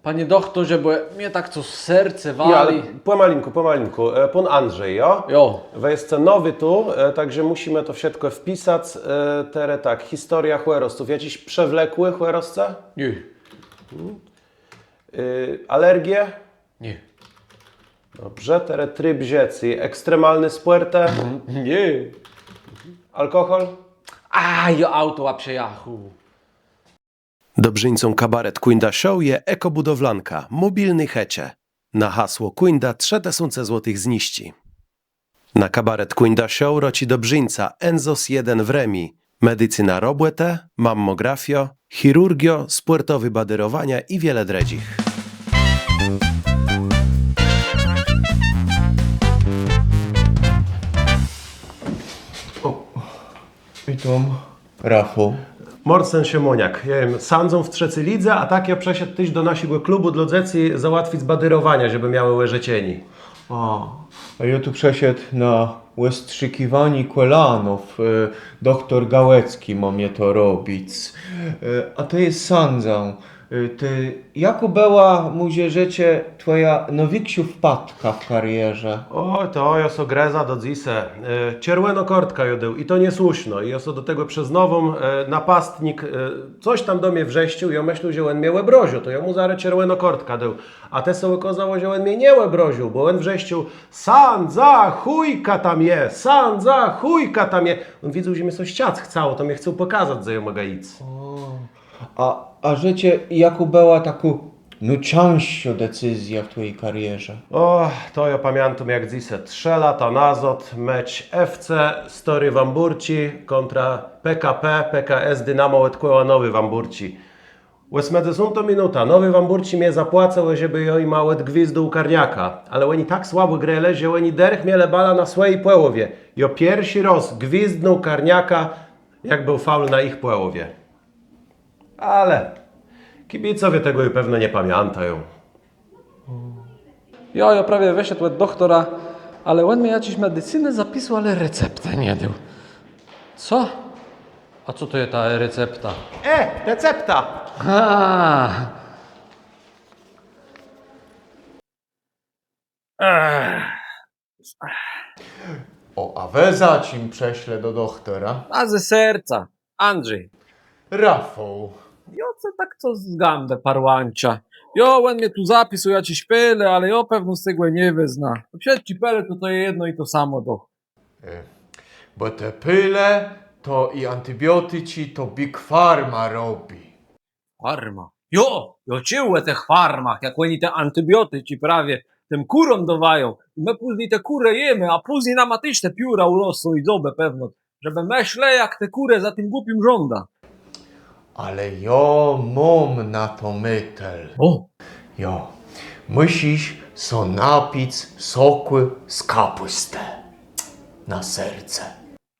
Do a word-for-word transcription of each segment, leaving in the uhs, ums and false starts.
Panie dochtorze, bò mie tak cos w serce wali. Pòmalinkù, pòmalinkù. Pón Andrzej, jo? Jo. Wë jesce nowi tu, tak że mùszimë to wszëtkò wpisac. Terô tak, historiô chòrosców. Jaczés przewlekłé chòroscë? Nié. Alergie? Nié. Dobrze, terô trib żëcô. Ekstremalné spòrtë? Nié. Alkòhòl? A, jô autołã przejachôł. Dobrzińcą kabaret Kùńda Show je Ekobudowlanka, mòbilné chëcze. Na hasło Kùńda trzë tësące złotëch zniżczi. Na kabaret Kùńda Show rôczi dobrzińca Enzos jeden w Rëmi. Medicyna robòtë, mammògrafiô, chirurgiô, spòrtowé badérowania i wiele drëdżich. Ò, witóm. Rafał. Môrcën Szëmòniak. Jô jem sãdzą w trzecy lidze, a tak jô przëszedł téż do naszégò klubù dlô dzecy załatwic badérowania, żebë miałë òżëczenié. A, a jô tu przëszedł na òstrzikiwanié kòlanów. Doktór Gałecki mô mie to robic. A të jes sãdzą. Të, jakô bëła, mòże rzec, twòja nôwikszô wpadka w karierze? Ò, to jô sã grëzã do dzysô. Czerwòną kôrtkã jô dôł i to niesłëszno. I jô sã do tegò przëznôwóm. Napastnik cos tam do mie wrzeszczôł, jô mëslôł, że òn mie òbrazył, to jô mù zarô czerwòną kôrtkã dôł. A tej sã òkôzało, że òn mie nie òbrazył, bò òn wrzeszczôł: „Sãdza, chùjka tam je! Sãdza, chùjka tam je!” Òn widzôł, że mie sã smiôc chcało, to mie chcôł pòkazac, że jô mògã jic. A, a rzeczë, jakô bëła takô nôcãższô decyzjô w twòji karierze? Ò, to jô pamiãtóm jak dzysô. Trzë lata nazôd mecz F C Stôré Wambùrczi kòntra P K P, P K S Dynamo òd kòła Nowi Wambùrczi. Òsmëdzesątô minuta, Nowi Wambùrczi mie zapłacëlë, żebë jô jima òdgwizdnął karniaka. Ale òni tak słabò grelë, że òni dërch mielë balã na swòji pòłowie. Jô pierszi rôz gwizdnął karniaka, jak béł faul na jich pòłowie. Ale kibicowie tegò ju pewno nie pamiãtają. Jo, jô prawie wëszedł òd dochtora, ale òn mie jaczis medicynë zapisôł, ale receptë nie dôł. Co? A co to je ta recepta? E, recepta! A. Ech. Ò, a wë za czim przëszlë do dochtora? A ze serca. Andrzej. Rafał. Jô cë tak cos z gãbë parłãczã. Jo, òn mie tu zapisôł jaczis pële, ale jô pewno z tegò nie wëznã. Wszëtczé pële to, to je jedno i to samò doch. E, bò te pële, to i antibioticzi, to Big Pharma robi. Farma. Jo, jô czëł ò tëch farmach, jak òni te antibioticzi prawie tim kùróm dôwają. I më pózni te kùrë jemë, a pózni nama téż te pióra ùrosłë i dzãbë pewno. Żebë më szlë jak te kùrë za tim głupim rządã. Ale jô móm na to mëtel. Ò. Jo. Mùszisz sã napic sokù z kapùstë. Na serce.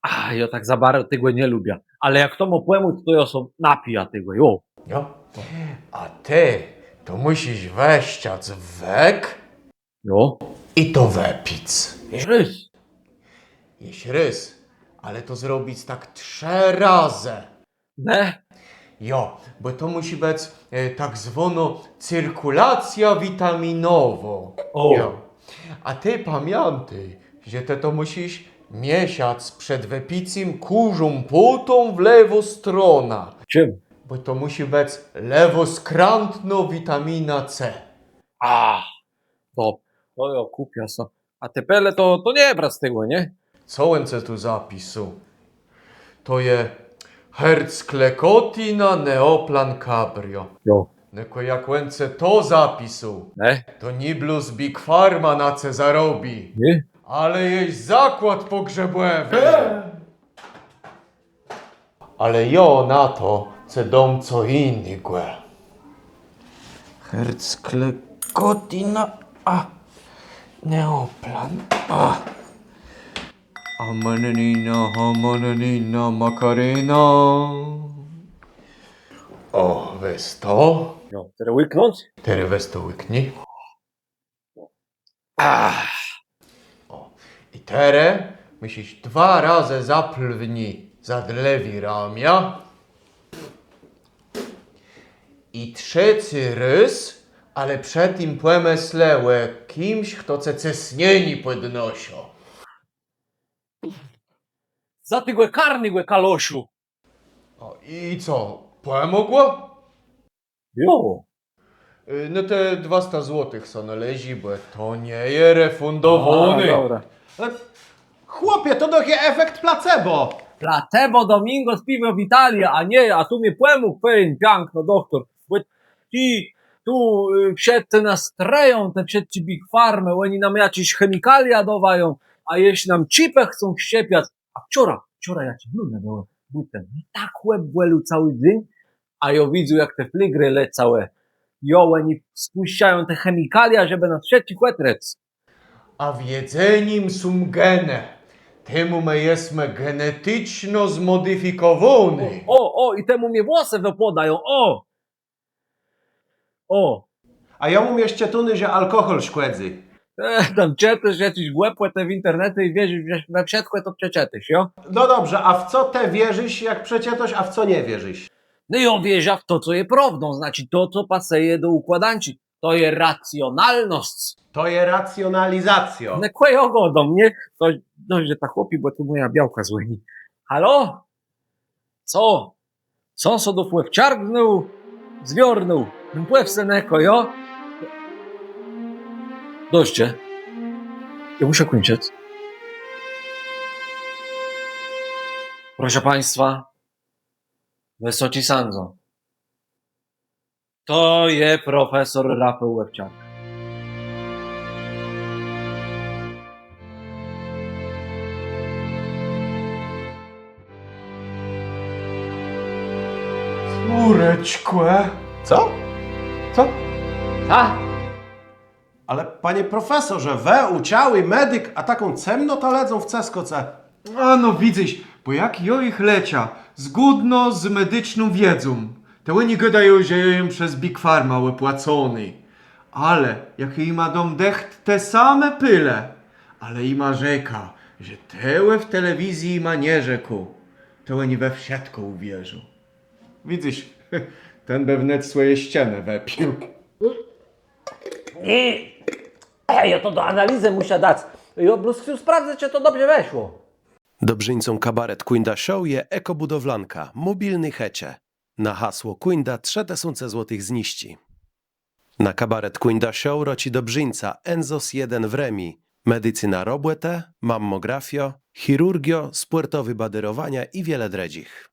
A, jô tak za baro tegò nie lubiã. Ale jak to mô pòmòc, to jô sã napijã tegò, jo. Jo? A të to mùszisz wëszczac wek. Jo. I to wëpic. Jesz rôz. Jesz rôz. Ale to zrobic tak trzë razë. Ne? Jo, bò to mùszi bëc tak zwónô cirkùlacjô witaminowô. Ò. Jo. A të pamiãtôj, że të to mùszisz mieszac przed wëpicym kùrzą pòtą w lewą stronã. Czim? Bò to mùszi bëc lewòskrãtnô witamina C. A, to, to jô kùpiã so. A te pële to, to nie brac z tegò, nié? Co òn ce tu zapisôł? To je hercklekotina, Neoplan, Cabrio. Jo. Nëkò jak òn ce to zapisôł, ne? To nié blós Big Pharma na ce zarobi. Nié? Ale jesz zakłôd pògrzebòwi. Ale jô na to ce dóm co jinégò. Hercklekotina, a Neoplan, a. Amanina, amanina, makarena. Ò, wez to. Jo, terô łiknąc? Terô wez to łikni. Ach. Ò, i terô mùszisz dwa razë zaplwni za lewé ramiã. I trzecy rôz Ale przë tim pòmëslë ò kims, chto cë cësnienié pòdnôszô. Za tegò karnégò kaloszu. Ò, i co, pòmògło? Jo. Y, no te dwasta złotëch so nôleżi, bò to nie je refundowóné. A, dobra. E, chłopie, to doch je efekt placebo. Placebo, Domingo, spiéwô w Italii, a nié, a të mie pòmógł, fejn, piãkno, doktór. Bò ti tu, y, wszëtcë nas trëją, te wszëtczé big farmë, òni nóm jaczés chemikalia dôwają, a jesz nóm czipë chcą wszczepiac. A wczora, wczora jaczis lëdze bëlë, bùten, tak chłop wòlôł całi dzéń, a jô widzã, jak te fligrë lecałë. Jo, òni spùszczają te chemikalia, żebë nas wszëtczich òtrëc. A w jedzenim są genë. Temù më jesmë geneticzno zmòdifikòwóny. Ò, ò, ò, i temù mie włosë wëpôdają, ò! Ò. A jô móm jesz czëtóné, że alkòhòl szkòdzy. E, tam czëtôsz jaczés głëpòtë w internece i wierzisz we, we wszëtkò, co przeczëtôsz, jo? No dobrze, a w co të wierzisz, jak przeczëtôsz, a w co nie wierzisz? No jô wierzã w to, co je prôwdą, znaczi to, co pasëje do ùkłôdanczi. To je racjonalnosc. To je racjonalizacjô. No kò jô gôdóm, nié? To, no, że ta chłopi, bò tu mòja białka zwòni. Halo? Co? Sąsôdów òbczargnął, zwiornął. Pò wsë nekò, jo? Dość. Jô mùszã kùńczëc. Proszę państwa, Wësoczi Sãdzô. To je profesor Rafał Łebczak. Córeczkò. Co? Co? Co? Ale panie profesorze, wë ùczałi medik, a taką cemnotã lëdzóm wcëskôce. A no widzysz, bò jak jô jich leczã, zgódno z mediczną wiedzą, to òni gôdają, że jô jem przez Big Pharma òpłacony. Ale jak jima dóm dëcht te same pilë, ale jima rzekã, że tegò w telewizji jima nie rzekł, to òni we wszëtkò ùwierzą. Widzysz, ten bë wnet swòje szczenë wëpił. Nié. Ej, jô to do analizë mùszã dac. Jô blós chcôł sprawdzëc, czë to dobrze wëszło. Dobrzińcą kabaret Kùńda Show je Eko Budowlanka, mòbilné chëcze. Na hasło Kùńda trzë tësące złotëch zniżczi. Na kabaret Kùńda Show rôczi dobrzińca Enzos jeden w Rëmi. Medicyna robòtë, mammografiô, chirurgiô, spòrtowé badérowania i wiele drëdżich.